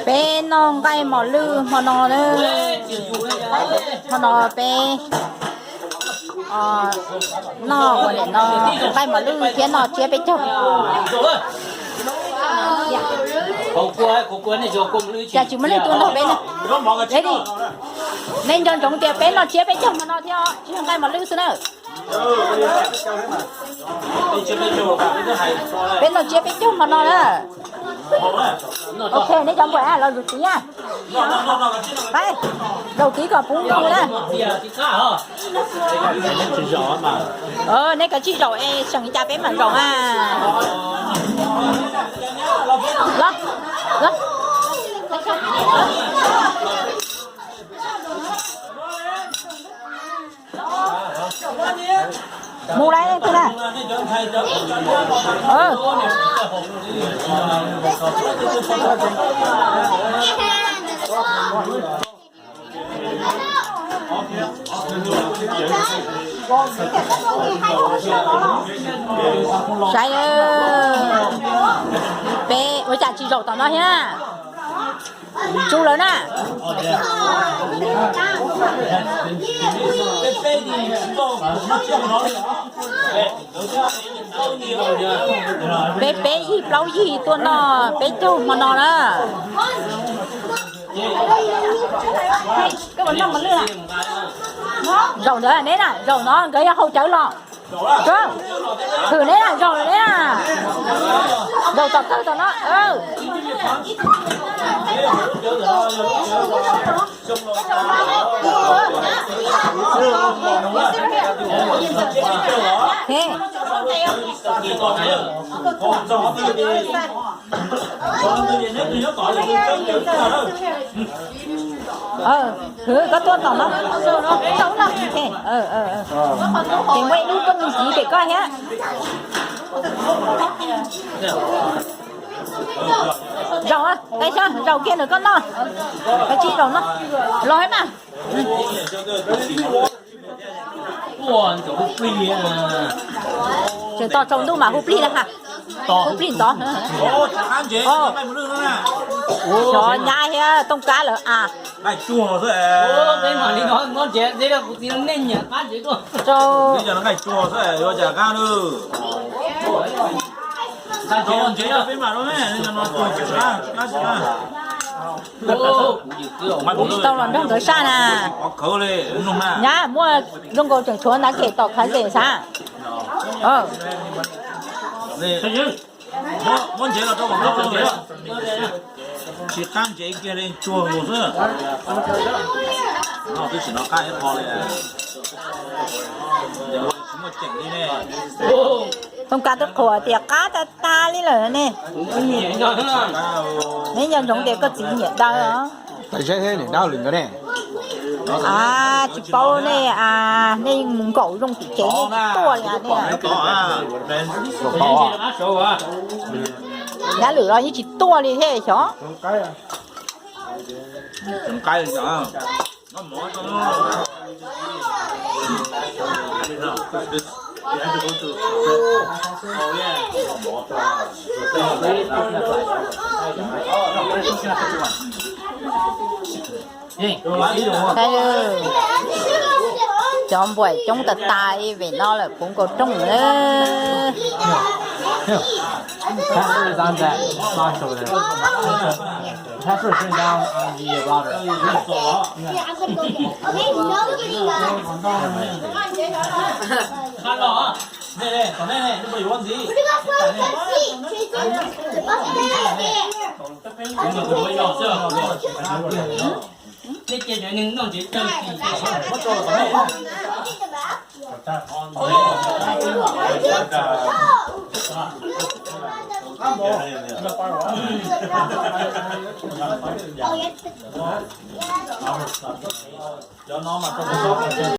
Peb noj nqaij mos lwj hmo no na. Hmo no peb noj ua li no, nqaij mos lwj thiab noj tsiab peb caug. Cas tsis muaj neeg tuaj nrog peb ne? Eb, nej nco ntsoov tias peb noj tsiab peb caug hmo no thiab, tsis yog nqaij mos lwj xwb na. Peb noj tsiab peb caug hmo no na. Ok, nej cov npawm los zaum tid na. Zaum tid kom puv nkaus na. Nej kav tsij zaum es seem li cas peb mam zaum na. Los, los. Mus lawm leej twg na? Saib, peb ua cas tsis zaum tom no thiab? Tsu lawm na. Peb peb yig plaub yig tuaj noj peb caug hmo no na. Zaum ntawd neb na, zaum no nkawd yog haus cawv los. Thwm neb na, zaum neb na. Zaum tom kawg tom no. Thwm, koj tuaj tom no. Ces muaj ib lub tuaj ntxiv pem koj thiab. Zaum, zaum kiag ntawm koj noj. Kav tsij zaum no. Los thiab mas. Tseem tos tsaus ntuj mas hu plig na ha. Hu plig ntov. Xyov nyab thiab Tooj Kab lawm a. Tsis tau los nrog nkawd saj na. Nyab muaj zoo nkaus tseem tshuav ntav kem tom khav xes xav. Tsis qab ntsev kiag li, tsuag mus xwb. Twb tsis nov qab ib qho li. Tooj Kab twb qhuas tias qab tag tag li lawm ne. Neb nco ntsoov tias koj txiv nyiam daw os. Tais Zeb thiab niam dab lwm nkawd ne. A, tsis paub nej a, nej mus nkaum zoo tim tsev nej tsis tuaj li a nej. Dab lwm los yeej tsis tuaj li thiab xyov. Cov npuam coob tas tas vim no lawm puv nkaus rooj na.